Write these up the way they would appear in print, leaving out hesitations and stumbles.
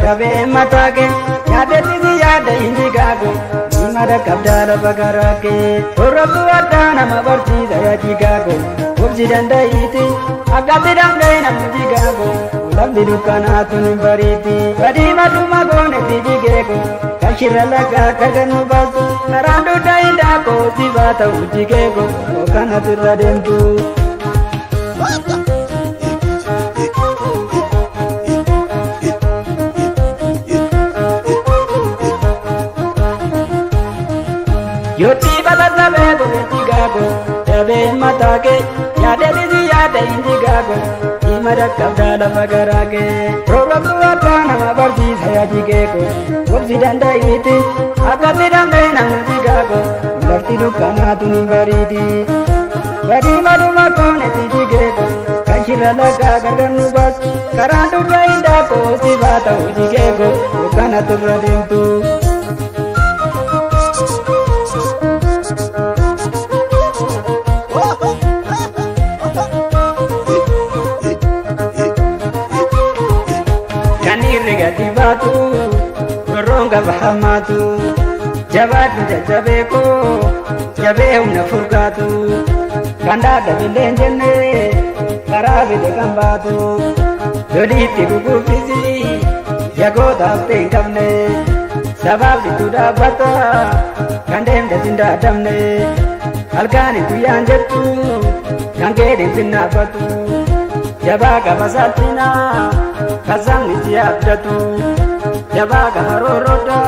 Dabee mataa kee yaadetti si yaada hin jigaago Dhimma qabdaa lafa garaa kee Torrobdu addaa nama barsiisa yaa jigaago Obsi danda'iiti akkatti danda'e namni jigaago Lafti dukkanaatu ni bariiti Badii maduma goonetti jigeeko Kan shirra lagaa akka gannu baasu Karaan dugda hin daakoo si baata jigeeko Kanatu irra deemtu. Yooti bal'aa beeku jigaago dabee mataa kee yaada dhisi yaada hin jigaago dhimma dhaqqabdaa lafa garaa kee roobatu abbaa nama barsiisa yaa jigeeko obsi danda'iiti akkatti danda'e nama jigaago lafti dukkanaatu ni bariiti badii maduma koonetti jigeeko kan shirra lagaa gargar nu baasu karaan dugda hin daakoo si baata jigeeko kanatu irra deemtu. Kan irri gadi baatu gorroon gaba hamaatu jabaadhu jajjabeeko jabee humna furgaatu kan dhaadhabillee hin jenne karaa fide kan baatu loliitti gugurfisi yagoota haftee hin qabne sabaaf dittuu dhaabbata kan deemte sin daadamne halkaan guyyaan jettu kan kee deemsin dhaabbatu jabaa qaba salphina kan sabni si abdatu jabaa qaba roorroodha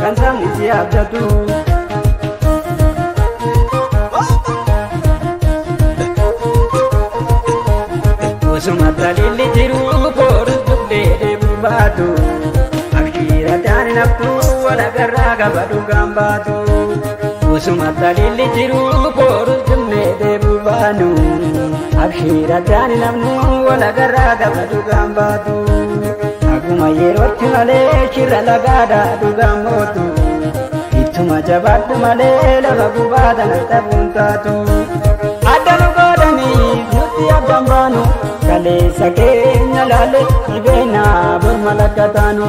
kan sabni si abdatu. Osuma taliilli jiru boorus dugdee deemuu baatu abshiira taani naftu walagarraa qaba dhugaan baatu. Osuma taliilli jiru boorus dugdee deemuu baanu abshiira taani nafnu walagarraa qaba dhugaan baatu. Akkuma yerootti malee shirra lagaadhaa dhugaan mootu ittuma jabaadhu malee lafa gubaatan dhabuun taatu. Adda nu godhanii nuti addan baanu kaleessa keenya laalle dhibeenaa morma lakkataanu.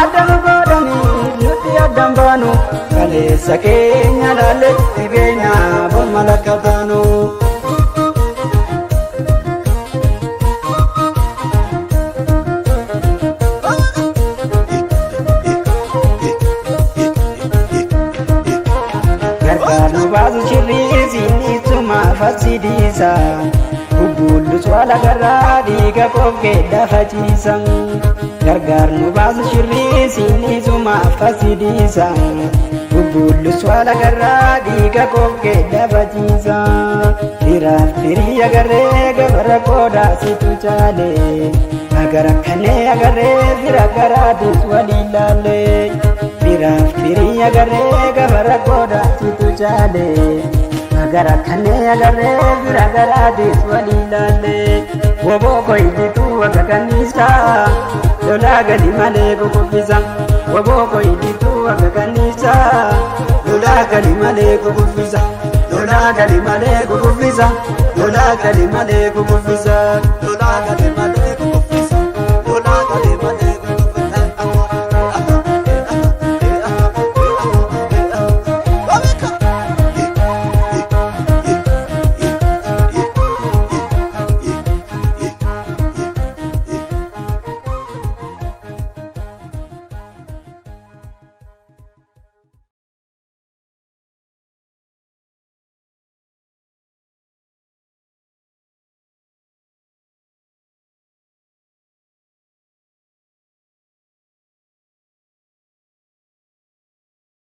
Adda nu godhanii nuti addan baanu kaleessa keenya laalle dhibeenaa morma lakkataanu. Gargaar nu baasu shirrii siiniisuma fasidiisa. Bubbuullus walagarraa dhiiga qofkee lafa ciisa. Gargaar nu baasu shirrii siiniisuma fasidiisa. Bubbuullus walagarraa dhiiga qofkee lafa ciisa. Firaaf firii agarree gabara qoodaa situ caale. Agara kannee agarree fira garaadis waliin laalle. Firaaf firii agarree gabara qoodaa situ caale. Agara kannee agarree fira garaadis waliin laalle. Woboo koyditu akka kanniisa lolaa gali malee kukuffisa. Woboo koyditu akka kanniisa lolaa gali malee kukuffisa. Lolaa gali malee kukuffisa. Lolaa gali malee kukuffisa. Lolaa